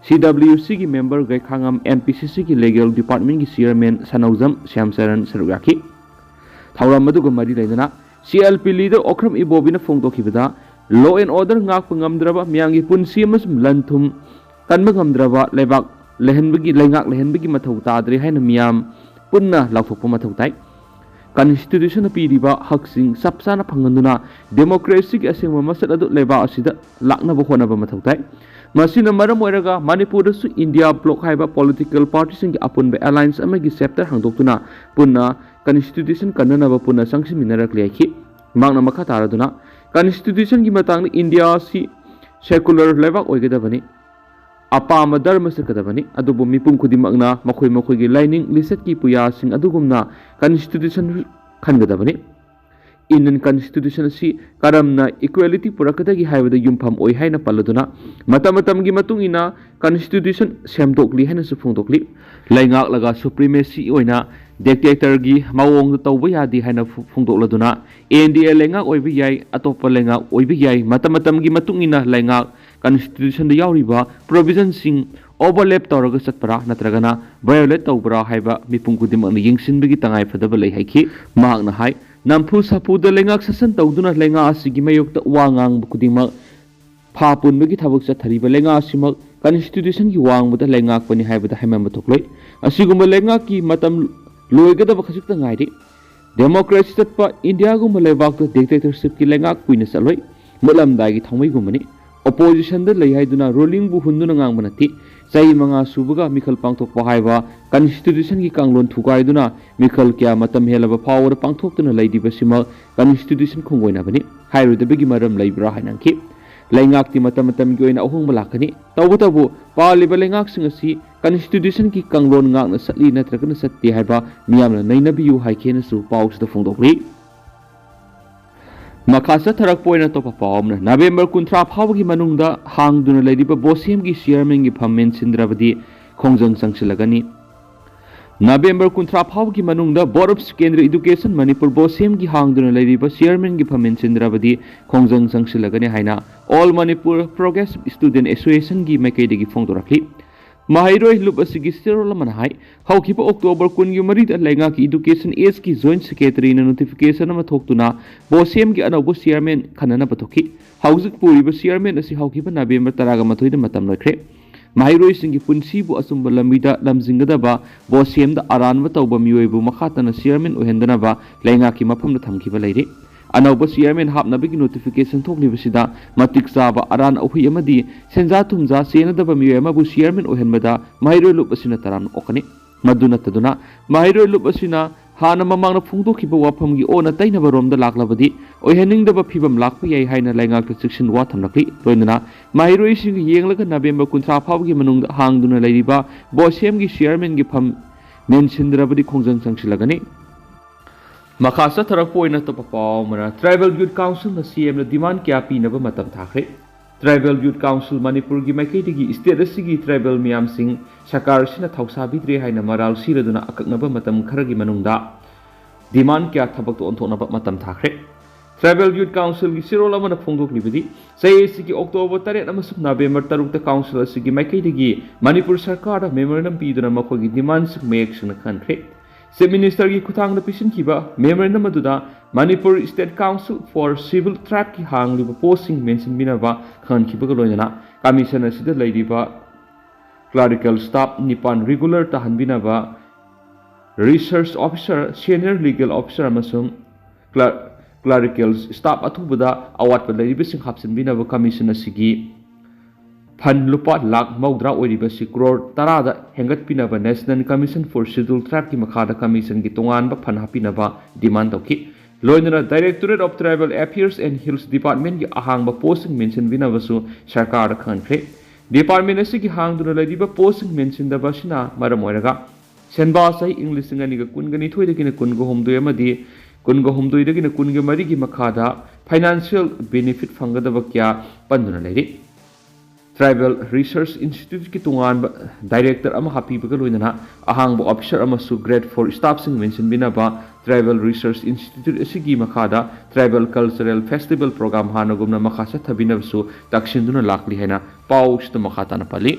C W ꯁꯤꯒꯤ ꯃꯦꯝꯕꯔ ꯒꯩꯈꯥꯉꯝ, ꯑꯦꯝ ꯄꯤ ꯁꯤ ꯁꯤꯒꯤ ꯂꯤꯒꯦꯜ ꯗꯤꯄꯥꯔꯠꯃꯦꯟꯒꯤ ꯆꯤꯌꯔꯃꯦꯟ ꯁꯅꯧꯖꯝ ꯁ꯭ꯌꯥꯝꯆꯔꯟ ꯁꯔꯨꯛ ꯌꯥꯈꯤ꯫ ꯊꯧꯔꯝ ꯑꯗꯨꯒ ꯃꯔꯤ ꯂꯩꯅꯅ C L P leader Okram ꯏꯕꯣꯕꯤꯅ ꯐꯣꯡꯗꯣꯛꯈꯤꯕꯗ, ꯂꯣ ꯑꯦꯟ ꯑꯣꯔꯗꯔ ꯉꯥꯛꯄ ꯉꯝꯗ꯭ꯔꯕ, ꯃꯤꯌꯥꯝꯒꯤ ꯄꯨꯟꯁꯤ ꯑꯃꯁꯨꯡ ꯂꯟ ꯊꯨꯝ ꯀꯟꯕ ꯉꯝꯗ꯭ꯔꯕ ꯂꯩꯕꯥꯛ ꯂꯩꯍꯟꯕꯒꯤ, ꯂꯩꯉꯥꯛ ꯂꯩꯍꯟꯕꯒꯤ ꯃꯊꯧ ꯇꯥꯗ꯭ꯔꯦ ꯍꯥꯏꯅ ꯃꯤꯌꯥꯝ ꯄꯨꯟꯅ ꯂꯥꯎꯊꯣꯛꯄ ꯃꯊꯧ ꯇꯥꯏ꯫ ꯀꯟꯁꯇꯤꯇ꯭ꯌꯨꯁꯟꯅ ꯄꯤꯔꯤꯕ ꯍꯛꯁꯤꯡ ꯆꯞ ꯆꯥꯅ ꯐꯪꯍꯟꯗꯨꯅ ꯗꯦꯃꯣꯀ꯭ꯔꯦꯁꯤꯒꯤ ꯑꯁꯦꯡꯕ ꯃꯁꯛ ꯑꯗꯨ ꯂꯩꯕꯥꯛ ꯑꯁꯤꯗ ꯂꯥꯛꯅꯕ ꯍꯣꯠꯅꯕ ꯃꯊꯧ ꯇꯥꯏ꯫ ꯃꯁꯤꯅ ꯃꯔꯝ ꯑꯣꯏꯔꯒ ꯃꯅꯤꯄꯨꯔꯗꯁꯨ ꯏꯟꯗꯤꯌꯥ ꯕ꯭ꯂꯣꯛ ꯍꯥꯏꯕ ꯄꯣꯂꯤꯇꯤꯀꯦꯜ ꯄꯥꯔꯇꯤꯁꯤꯡꯒꯤ ꯑꯄꯨꯟꯕ ꯑꯦꯂꯥꯏꯟꯁ ꯑꯃꯒꯤ ꯆꯦꯞꯇꯔ ꯍꯥꯡꯗꯣꯛꯇꯨꯅ ꯄꯨꯟꯅ ꯀꯟꯁꯇꯤꯇ꯭ꯌꯨꯁꯟ ꯀꯟꯅꯅꯕ ꯄꯨꯟꯅ ꯆꯪꯁꯤꯟꯃꯤꯟꯅꯔꯛꯂꯤ ꯍꯥꯏꯈꯤ꯫ ꯃꯍꯥꯛꯅ ꯃꯈꯥ ꯇꯥꯔꯗꯨꯅ, ꯀꯟꯁꯇꯤꯇ꯭ꯌꯨꯁꯟꯒꯤ ꯃꯇꯥꯡꯗ ꯏꯟꯗꯤꯌꯥ ꯑꯁꯤ ꯁꯦꯀꯨꯂꯔ ꯂꯩꯕꯥꯛ ꯑꯣꯏꯒꯗꯕꯅꯤ, ꯑꯄꯥꯝꯕ ꯙꯔꯃ ꯆꯠꯀꯗꯕꯅꯤ, ꯑꯗꯨꯕꯨ ꯃꯤꯄꯨꯝ ꯈꯨꯗꯤꯡꯃꯛꯅ ꯃꯈꯣꯏ ꯃꯈꯣꯏꯒꯤ ꯂꯥꯏꯅꯤꯡ ꯂꯤꯆꯠꯀꯤ ꯄꯨꯌꯥꯁꯤꯡ ꯑꯗꯨꯒꯨꯝꯅ ꯀꯟꯁꯇꯤꯇ꯭ꯌꯨꯁꯟ ꯈꯟꯒꯗꯕꯅꯤ꯫ ꯏꯟꯗꯤꯌꯟ ꯀꯟꯁꯇꯤꯇ꯭ꯌꯨꯁꯟ ꯑꯁꯤ ꯀꯔꯝꯅ ꯏꯀ꯭ꯋꯦꯂꯤꯇꯤ ꯄꯨꯔꯛꯀꯗꯒꯦ ꯍꯥꯏꯕꯗ ꯌꯨꯝꯐꯝ ꯑꯣꯏ ꯍꯥꯏꯅ ꯄꯜꯂꯗꯨꯅ, ꯃꯇꯝ ꯃꯇꯝꯒꯤ ꯃꯇꯨꯡ ꯏꯟꯅ ꯀꯟꯁꯇꯤꯇ꯭ꯌꯨꯁꯟ ꯁꯦꯝꯗꯣꯛꯂꯤ ꯍꯥꯏꯅꯁꯨ ꯐꯣꯡꯗꯣꯛꯂꯤ꯫ ꯂꯩꯉꯥꯛꯂꯒ ꯁꯨꯄ꯭ꯔꯤꯃꯦꯁꯤ ꯑꯣꯏꯅ ꯗꯤꯛꯇꯦꯛꯇꯔꯒꯤ ꯃꯑꯣꯡꯗ ꯇꯧꯕ ꯌꯥꯗꯦ ꯍꯥꯏꯅ ꯐꯣ-, ꯐꯣꯡꯗꯣꯛꯂꯗꯨꯅ, ꯑꯦꯟ ꯗꯤ ꯑꯦ ꯂꯩꯉꯥꯛ ꯑꯣꯏꯕ ꯌꯥꯏ, ꯑꯇꯣꯞꯄ ꯂꯩꯉꯥꯛ ꯑꯣꯏꯕ ꯌꯥꯏ, ꯃꯇꯝ ꯃꯇꯝꯒꯤ ꯃꯇꯨꯡ ꯏꯟꯅ ꯂꯩꯉꯥꯛ ꯀꯟꯁꯇꯤꯇ꯭ꯌꯨꯁꯟꯗ ꯌꯥꯎꯔꯤꯕ ꯄ꯭ꯔꯣꯚꯤꯖꯟꯁꯤꯡ ꯑꯣꯚꯔꯂꯦꯞ ꯇꯧꯔꯒ ꯆꯠꯄ꯭ꯔꯥ ꯅꯠꯇ꯭ꯔꯒꯅ ꯚꯥꯏꯑꯣꯂꯦꯠ ꯇꯧꯕ꯭ꯔꯥ ꯍꯥꯏꯕ ꯃꯤꯄꯨꯝ ꯈꯨꯗꯤꯡꯃꯛꯅ ꯌꯦꯡꯁꯤꯟꯕꯒꯤ ꯇꯉꯥꯏꯐꯗꯕ ꯂꯩ ꯍꯥꯏꯈꯤ꯫ ꯃꯍꯥꯛꯅ ꯍꯥꯏ, ꯅꯝꯐꯨ ꯁꯥꯐꯨꯗ ꯂꯩꯉꯥꯛ ꯁꯥꯁꯟ ꯇꯧꯗꯨꯅ ꯂꯩꯉꯥꯛ ꯑꯁꯤꯒꯤ ꯃꯥꯌꯣꯛꯇ ꯋꯥ ꯉꯥꯡꯕ ꯈꯨꯗꯤꯡꯃꯛ ꯐꯥ ꯄꯨꯟꯕꯒꯤ ꯊꯕꯛ ꯆꯠꯊꯔꯤꯕ ꯂꯩꯉꯥꯛ ꯑꯁꯤꯃꯛ ꯀꯟꯁꯇꯤꯇ꯭ꯌꯨꯁꯟꯒꯤ ꯋꯥꯡꯃꯗ ꯂꯩꯉꯥꯛꯄꯅꯤ ꯍꯥꯏꯕꯗ ꯍꯥꯏꯃꯟꯕ ꯊꯣꯛꯂꯣꯏ꯫ ꯑꯁꯤꯒꯨꯝꯕ ꯂꯩꯉꯥꯛꯀꯤ ꯃꯇꯝ ꯂꯣꯏꯒꯗꯕ ꯈꯖꯤꯛꯇ ꯉꯥꯏꯔꯤ꯫ ꯗꯦꯃꯣꯀ꯭ꯔꯦꯁꯤ ꯆꯠꯄ ꯏꯟꯗꯤꯌꯥꯒꯨꯝꯕ ꯂꯩꯕꯥꯛꯇ ꯗꯤꯛꯇꯦꯇꯔꯁꯤꯞꯀꯤ ꯂꯩꯉꯥꯛ ꯀꯨꯏꯅ ꯆꯠꯂꯣꯏ꯫ ꯃꯨꯠꯂꯝꯗꯥꯏꯒꯤ ꯊꯥꯎꯃꯩꯒꯨꯝꯕꯅꯤ꯫ ꯑꯣꯄꯣꯖꯤꯁꯟꯗ ꯂꯩ ꯍꯥꯏꯗꯨꯅ ꯔꯨꯂꯤꯡꯕꯨ ꯍꯨꯟꯗꯨꯅ ꯉꯥꯡꯕ ꯅꯠꯇꯦ꯫ ꯆꯍꯤ ꯃꯉꯥ ꯁꯨꯕꯒ ꯃꯤꯈꯜ ꯄꯥꯡꯊꯣꯛꯄ ꯍꯥꯏꯕ ꯀꯟꯁꯇꯤꯇ꯭ꯌꯨꯁꯟꯒꯤ ꯀꯥꯡꯂꯣꯟ ꯊꯨꯒꯥꯏꯗꯨꯅ ꯃꯤꯈꯜ ꯀꯌꯥ ꯃꯇꯝ ꯍꯦꯜꯂꯕ ꯐꯥꯎꯕꯗ ꯄꯥꯡꯊꯣꯛꯇꯨꯅ ꯂꯩꯔꯤꯕꯁꯤꯃꯛ ꯀꯟꯁꯇꯤꯇ꯭ꯌꯨꯁꯟ ꯈꯣꯡꯒꯣꯏꯅꯕꯅꯤ꯫ ꯍꯥꯏꯔꯣꯏꯗꯕꯒꯤ ꯃꯔꯝ ꯂꯩꯕ꯭ꯔꯥ ꯍꯥꯏꯅ ꯍꯪꯈꯤ꯫ ꯂꯩꯉꯥꯛꯇꯤ ꯃꯇꯝ ꯃꯇꯝꯒꯤ ꯑꯣꯏꯅ ꯑꯍꯣꯡꯕ ꯂꯥꯛꯀꯅꯤ꯫ ꯇꯧꯕꯇꯕꯨ ꯄꯥꯜꯂꯤꯕ ꯂꯩꯉꯥꯛꯁꯤꯡ ꯑꯁꯤ ꯀꯟꯁꯇꯤꯇ꯭ꯌꯨꯁꯟꯒꯤ ꯀꯥꯡꯂꯣꯟ ꯉꯥꯛꯅ ꯆꯠꯂꯤ ꯅꯠꯇ꯭ꯔꯒꯅ ꯆꯠꯇꯦ ꯍꯥꯏꯕ ꯃꯤꯌꯥꯝꯅ ꯅꯩꯅꯕꯤꯌꯨ ꯍꯥꯏꯈꯤꯅꯁꯨ ꯄꯥꯎꯁꯤꯗ ꯐꯣꯡꯗꯣꯛꯂꯤ꯫ ꯃꯈꯥ ꯆꯠꯊꯔꯛꯄ ꯑꯣꯏꯅ ꯑꯇꯣꯞꯄ ꯄꯥꯎ ꯑꯃꯅ, ꯅꯕꯦꯝꯕꯔ ꯀꯨꯟꯊ꯭ꯔꯥ ꯐꯥꯎꯕꯒꯤ ꯃꯅꯨꯡꯗ ꯍꯥꯡꯗꯨꯅ ꯂꯩꯔꯤꯕ ꯕꯣꯁꯦꯝꯒꯤ ꯆꯤꯌꯔꯃꯦꯟꯒꯤ ꯐꯝ ꯃꯦꯟꯁꯤꯟꯗ꯭ꯔꯕꯗꯤ ꯈꯣꯡꯖꯪ ꯆꯪꯁꯤꯜꯂꯒꯅꯤ꯫ ꯅꯕꯦꯝꯕꯔ ꯀꯨꯟꯊ꯭ꯔꯥ ꯐꯥꯎꯕꯒꯤ ꯃꯅꯨꯡꯗ Board of Secondary Education Manipur ꯕꯣꯁꯦꯝꯒꯤ ꯍꯥꯡꯗꯨꯅ ꯂꯩꯔꯤꯕ ꯆꯤꯌꯔꯃꯦꯟꯒꯤ ꯐꯝ ꯃꯦꯟꯁꯤꯟꯗ꯭ꯔꯕꯗꯤ ꯈꯣꯡꯖꯪ ꯆꯪꯁꯤꯜꯂꯒꯅꯤ ꯍꯥꯏꯅ All Manipur Progressive Student Associationꯒꯤ ꯃꯥꯏꯀꯩꯗꯒꯤ ꯐꯣꯡꯗꯣꯔꯛꯂꯤ꯫ ꯃꯍꯩꯔꯣꯏ ꯂꯨꯞ ꯑꯁꯤꯒꯤ ꯆꯦꯔꯣꯜ ꯑꯃꯅ ꯍꯥꯏ, ꯍꯧꯈꯤꯕ ꯑꯣꯛꯇꯣꯕꯔ ꯀꯨꯟꯒꯤ ꯃꯔꯤꯗ ꯂꯩꯉꯥꯛꯀꯤ Education Ageꯀꯤ Joint Secretaryꯅ notification ꯑꯃ ꯊꯣꯛꯇꯨꯅ ꯕꯣꯁꯦꯝꯒꯤ ꯑꯅꯧꯕ ꯆꯤꯌꯔꯃꯦꯟ ꯈꯟꯅꯅꯕ ꯊꯣꯛꯈꯤ꯫ ꯍꯧꯖꯤꯛ ꯄꯨꯔꯤꯕ ꯆꯤꯌꯔꯃꯦꯟ ꯑꯁꯤ ꯍꯧꯈꯤꯕ ꯅꯕꯦꯝꯕꯔ ꯇꯔꯥꯃꯥꯊꯣꯏꯗ ꯃꯇꯝ ꯂꯣꯏꯈ꯭ꯔꯦ꯫ ꯃꯍꯩꯔꯣꯏꯁꯤꯡꯒꯤ ꯄꯨꯟꯁꯤꯕꯨ ꯑꯆꯨꯝꯕ ꯂꯝꯕꯤꯗ ꯂꯝꯖꯤꯡꯒꯗꯕ ꯕꯣꯁꯦꯝꯗ ꯑꯔꯥꯟꯕ ꯇꯧꯕ ꯃꯤꯑꯣꯏꯕꯨ ꯃꯈꯥ ꯇꯥꯅ ꯆꯤꯌꯔꯃꯦꯟ ꯑꯣꯏꯍꯟꯗꯅꯕ ꯂꯩꯉꯥꯛꯀꯤ ꯃꯐꯝꯗ ꯊꯝꯈꯤꯕ ꯂꯩꯔꯤ꯫ ꯑꯅꯧꯕ ꯆꯤꯌꯔꯃꯦꯟ ꯍꯥꯞꯅꯕꯒꯤ notification ꯊꯣꯛꯂꯤꯕꯁꯤꯗ ꯃꯇꯤꯛ ꯆꯥꯕ ꯑꯔꯥꯟ ꯑꯍꯨꯏ ꯑꯃꯗꯤ ꯁꯦꯟꯖꯥ ꯊꯨꯝꯖꯥ ꯆꯦꯟꯅꯗꯕ ꯃꯤꯑꯣꯏ ꯑꯃꯕꯨ ꯆꯤꯌꯔꯃꯦꯟ ꯑꯣꯏꯍꯟꯕꯗ ꯃꯍꯩꯔꯣꯏ ꯂꯨꯞ ꯑꯁꯤꯅ ꯇꯔꯥꯝꯅ ꯑꯣꯛꯀꯅꯤ꯫ ꯃꯗꯨ ꯅꯠꯇꯗꯨꯅ ꯃꯍꯩꯔꯣꯏ ꯂꯨꯞ ꯑꯁꯤꯅ ꯍꯥꯟꯅ ꯃꯃꯥꯡꯗ ꯐꯣꯡꯗꯣꯛꯈꯤꯕ ꯋꯥꯐꯝꯒꯤ ꯑꯣꯟꯅ ꯇꯩꯅꯕ ꯔꯣꯝꯗ ꯂꯥꯛꯂꯕꯗꯤ ꯑꯣꯏꯍꯟꯅꯤꯡꯗꯕ ꯐꯤꯕꯝ ꯂꯥꯛꯄ ꯌꯥꯏ ꯍꯥꯏꯅ ꯂꯩꯉꯥꯛꯇ ꯆꯦꯛꯁꯤꯟ ꯋꯥ ꯊꯝꯂꯛꯂꯤ꯫ ꯂꯣꯏꯅꯅ ꯃꯍꯩꯔꯣꯏꯁꯤꯡꯒ ꯌꯦꯡꯂꯒ ꯅꯕꯦꯝꯕꯔ ꯀꯨꯟꯊ꯭ꯔꯥ ꯐꯥꯎꯕꯒꯤ ꯃꯅꯨꯡꯗ ꯍꯥꯡꯗꯨꯅ ꯂꯩꯔꯤꯕ ꯕꯣꯁꯦꯝꯒꯤ ꯆꯤꯌꯔꯃꯦꯟꯒꯤ ꯐꯝ ꯃꯦꯟꯁꯤꯟꯗ꯭ꯔꯕꯗꯤ ꯈꯣꯡꯖꯪ ꯆꯪꯁꯤꯜꯂꯒꯅꯤ꯫ ꯃꯈꯥ ꯆꯠꯊꯔꯛꯄ ꯑꯣꯏꯅ ꯑꯇꯣꯞꯄ ꯄꯥꯎ ꯑꯃꯅ, Tribal Youth Councilꯅ CMꯗ demand ꯀꯌꯥ ꯄꯤꯅꯕ ꯃꯇꯝ ꯊꯥꯈ꯭ꯔꯦ꯫ Tribal Youth Council ꯃꯅꯤꯄꯨꯔꯒꯤ ꯃꯥꯏꯀꯩꯗꯒꯤ state ꯑꯁꯤꯒꯤ tribal ꯃꯤꯌꯥꯝꯁꯤꯡ ꯁꯔꯀꯥꯔ ꯑꯁꯤꯅ ꯊꯧꯁꯥꯕꯤꯗ꯭ꯔꯦ ꯍꯥꯏꯅ ꯃꯔꯥꯜ ꯁꯤꯔꯗꯨꯅ ꯑꯀꯛꯅꯕ ꯃꯇꯝ ꯈꯔꯒꯤ ꯃꯅꯨꯡꯗ demand ꯀꯌꯥ ꯊꯕꯛꯇ ꯑꯣꯟꯊꯣꯛꯅꯕ ꯃꯇꯝ ꯊꯥꯈ꯭ꯔꯦ꯫ Tribal Youth Councilꯒꯤ ꯆꯦꯔꯣꯜ ꯑꯃꯅ ꯐꯣꯡꯗꯣꯛꯂꯤꯕꯗꯤ, ꯆꯍꯤ ꯑꯁꯤꯒꯤ ꯑꯣꯛꯇꯣꯕꯔ ꯇꯔꯦꯠ ꯑꯃꯁꯨꯡ ꯅꯕꯦꯝꯕꯔ ꯇꯔꯨꯛꯇ council ꯑꯁꯤꯒꯤ ꯃꯥꯏꯀꯩꯗꯒꯤ ꯃꯅꯤꯄꯨꯔ ꯁꯔꯀꯥꯔꯗ memorandum ꯄꯤꯗꯨꯅ ꯃꯈꯣꯏꯒꯤ demandꯁꯤꯡ ꯃꯌꯦꯛ ꯁꯦꯡꯅ ꯈꯟꯈ꯭ꯔꯦ꯫ Chief Ministerꯒꯤ ꯈꯨꯠꯊꯥꯡꯗ ꯄꯤꯁꯤꯟꯈꯤꯕ memorandum ꯑꯗꯨꯗ Manipur State Council for Civil Tribeꯀꯤ ꯍꯥꯡꯂꯤꯕ postꯁꯤꯡ ꯃꯦꯟꯁꯤꯟꯕꯤꯅꯕ ꯈꯪꯍꯟꯈꯤꯕꯒ ꯂꯣꯏꯅꯅ commission ꯑꯁꯤꯗ ꯂꯩꯔꯤꯕ clerical staff ꯅꯤꯄꯥꯟ regular ꯇꯥꯍꯟꯕꯤꯅꯕ Research Officer, Senior Legal Officer ꯑꯃꯁꯨꯡ Cler- Clerical Staff ꯑꯊꯨꯕꯗ ꯑꯋꯥꯠꯄ ꯂꯩꯔꯤꯕꯁꯤꯡ ꯍꯥꯞꯆꯤꯟꯕꯤꯅꯕ commission ꯑꯁꯤꯒꯤ fund ꯂꯨꯄꯥ ꯂꯥꯈ ꯃꯧꯗ꯭ꯔꯥ ꯑꯣꯏꯔꯤꯕꯁꯤ ꯀ꯭ꯔꯣꯔ ꯇꯔꯥꯗ ꯍꯦꯟꯒꯠꯄꯤꯅꯕ National Commission for Scheduled Tribeꯀꯤ ꯃꯈꯥꯗ commissionꯒꯤ ꯇꯣꯉꯥꯟꯕ fund ꯍꯥꯞꯄꯤꯅꯕ demand ꯇꯧꯈꯤ꯫ ꯂꯣꯏꯅꯅ Directorate of Tribal Affairs and Hills Departmentꯀꯤ ꯑꯍꯥꯡꯕ postꯁꯤꯡ ꯃꯦꯟꯁꯤꯟꯕꯤꯅꯕꯁꯨ ꯁꯔꯀꯥꯔꯗ ꯈꯪꯍꯟꯈ꯭ꯔꯦ꯫ Department ꯑꯁꯤꯒꯤ ꯍꯥꯡꯗꯨꯅ ꯂꯩꯔꯤꯕ postꯁꯤꯡ ꯃꯦꯟꯁꯤꯟꯗꯕ ꯑꯁꯤꯅ ꯃꯔꯝ ꯑꯣꯏꯔꯒ ꯁꯦꯟꯕꯥ ꯆꯍꯤ ꯏꯪ ꯂꯤꯁꯤꯡ ꯑꯅꯤꯒ ꯀꯨꯟꯒ ꯅꯤꯊꯣꯏꯗꯒꯤꯅ ꯀꯨꯟꯒ ꯍꯨꯝꯗꯣꯏ ꯑꯃꯗꯤ ꯀꯨꯟꯒ ꯍꯨꯝꯗꯣꯏꯗꯒꯤꯅ ꯀꯨꯟꯒ ꯃꯔꯤꯒꯤ ꯃꯈꯥꯗ financial benefit ꯐꯪꯒꯗꯕ ꯀꯌꯥ ꯄꯟꯗꯨꯅ ꯂꯩꯔꯤ꯫ Tribal Research Instituteꯀꯤ ꯇꯣꯉꯥꯟꯕ director ꯑꯃ ꯍꯥꯞꯄꯤꯕꯒ ꯂꯣꯏꯅꯅ ꯑꯍꯥꯡꯕ officer ꯑꯃꯁꯨ grade four staffꯁꯤꯡ ꯃꯦꯟꯁꯤꯟꯕꯤꯅꯕ Tribal Research Institute ꯑꯁꯤꯒꯤ ꯃꯈꯥꯗ Tribal Cultural Festival Program ꯍꯥꯟꯅꯒꯨꯝꯅ ꯃꯈꯥ ꯆꯠꯊꯕꯤꯅꯕꯁꯨ ꯇꯛꯁꯤꯟꯗꯨꯅ ꯂꯥꯛꯂꯤ ꯍꯥꯏꯅ ꯄꯥꯎꯁꯤꯗ ꯃꯈꯥ ꯇꯥꯅ ꯄꯜꯂꯤ꯫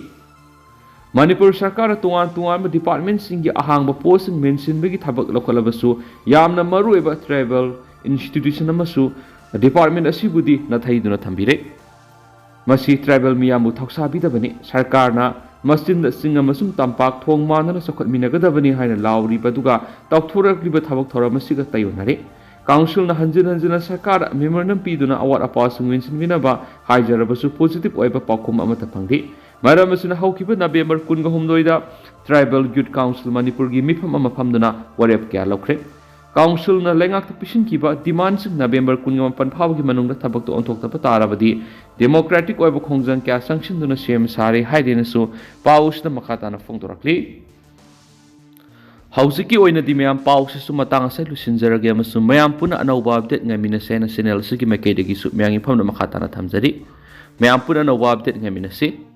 ꯃꯅꯤꯄꯨꯔ ꯁꯔꯀꯥꯔꯅ ꯇꯣꯉꯥꯟ ꯇꯣꯉꯥꯟꯕ departmentꯁꯤꯡꯒꯤ ꯑꯍꯥꯡꯕ postꯁꯤꯡ ꯃꯦꯟꯁꯤꯟꯕꯒꯤ ꯊꯕꯛ ꯂꯧꯈꯠꯂꯕꯁꯨ ꯌꯥꯝꯅ ꯃꯔꯨꯑꯣꯏꯕ tribal institution ꯑꯃꯁꯨ department ꯑꯁꯤꯕꯨꯗꯤ ꯅꯥꯊꯩꯗꯨꯅ ꯊꯝꯕꯤꯔꯦ꯫ ꯃꯁꯤ tribal ꯃꯤꯌꯥꯝꯕꯨ ꯊꯧꯁꯥꯕꯤꯗꯕꯅꯤ꯫ ꯁꯔꯀꯥꯔꯅ ꯃꯆꯤꯟꯗ ꯆꯤꯡ ꯑꯃꯁꯨꯡ ꯇꯝꯄꯥꯛ ꯊꯣꯡ ꯃꯥꯟꯅꯅ ꯆꯥꯎꯈꯠꯃꯤꯟꯅꯒꯗꯕꯅꯤ ꯍꯥꯏꯅ ꯂꯥꯎꯔꯤꯕ ꯑꯗꯨꯒ ꯇꯧꯊꯣꯔꯛꯂꯤꯕ ꯊꯕꯛ ꯊꯧꯔꯝ ꯑꯁꯤꯒ ꯇꯥꯏꯑꯣꯟꯅꯔꯦ꯫ Councilꯅ ꯍꯟꯖꯤꯟ ꯍꯟꯖꯤꯟꯅ ꯁꯔꯀꯥꯔꯗ memorandum ꯄꯤꯗꯨꯅ ꯑꯋꯥꯠ ꯑꯄꯥꯁꯤꯡ ꯃꯦꯟꯁꯤꯟꯕꯤꯅꯕ ꯍꯥꯏꯖꯔꯕꯁꯨ positive ꯑꯣꯏꯕ ꯄꯥꯎꯈꯨꯝ ꯑꯃꯠꯇ ꯐꯪꯗꯦ꯫ ꯃꯔꯝ ꯑꯁꯤꯅ ꯍꯧꯈꯤꯕ November ꯀꯨꯟꯒ ꯍꯨꯝꯗꯣꯏꯗ Tribal Youth Council ꯃꯅꯤꯄꯨꯔꯒꯤ ꯃꯤꯐꯝ ꯑꯃ ꯐꯝꯗꯨꯅ ꯋꯥꯔꯦꯞ ꯀꯌꯥ ꯂꯧꯈ꯭ꯔꯦ꯫ Councilꯅ ꯂꯩꯉꯥꯛꯇ ꯄꯤꯁꯤꯟꯈꯤꯕ demandꯁꯤꯡ November ꯀꯨꯟꯒ ꯃꯥꯄꯟ ꯐꯥꯎꯕꯒꯤ ꯃꯅꯨꯡꯗ ꯊꯕꯛꯇ ꯑꯣꯟꯊꯣꯛꯇꯕ ꯇꯥꯔꯕꯗꯤ democratic ꯑꯣꯏꯕ ꯈꯣꯡꯖꯪ ꯀꯌꯥ ꯆꯪꯁꯤꯟꯗꯨꯅ ꯁꯦꯝ ꯁꯥꯔꯦ ꯍꯥꯏꯗꯦꯅꯁꯨ ꯄꯥꯎꯁꯤꯗ ꯃꯈꯥ ꯇꯥꯅ ꯐꯣꯡꯗꯣꯔꯛꯂꯤ꯫ ꯍꯧꯖꯤꯛꯀꯤ ꯑꯣꯏꯅꯗꯤ ꯃꯌꯥꯝ ꯄꯥꯎꯁꯤꯁꯨ ꯃꯇꯥꯡ ꯑꯁꯤꯗ ꯂꯣꯏꯁꯤꯟꯖꯔꯒꯦ ꯑꯃꯁꯨꯡ ꯃꯌꯥꯝ ꯄꯨꯟꯅ ꯑꯅꯧꯕ update ꯉꯥꯏꯃꯤꯟꯅꯁꯦ ꯍꯥꯏꯅ channel ꯑꯁꯤꯒꯤ ꯃꯥꯏꯀꯩꯗꯒꯤꯁꯨ ꯃꯌꯥꯝꯒꯤ ꯐꯝꯅ ꯃꯈꯥ ꯇꯥꯅ ꯊꯝꯖꯔꯤ꯫ ꯃꯌꯥꯝ ꯄꯨꯟꯅ ꯑꯅꯧꯕ update ꯉꯥꯏꯃꯤꯟꯅꯁꯤ꯫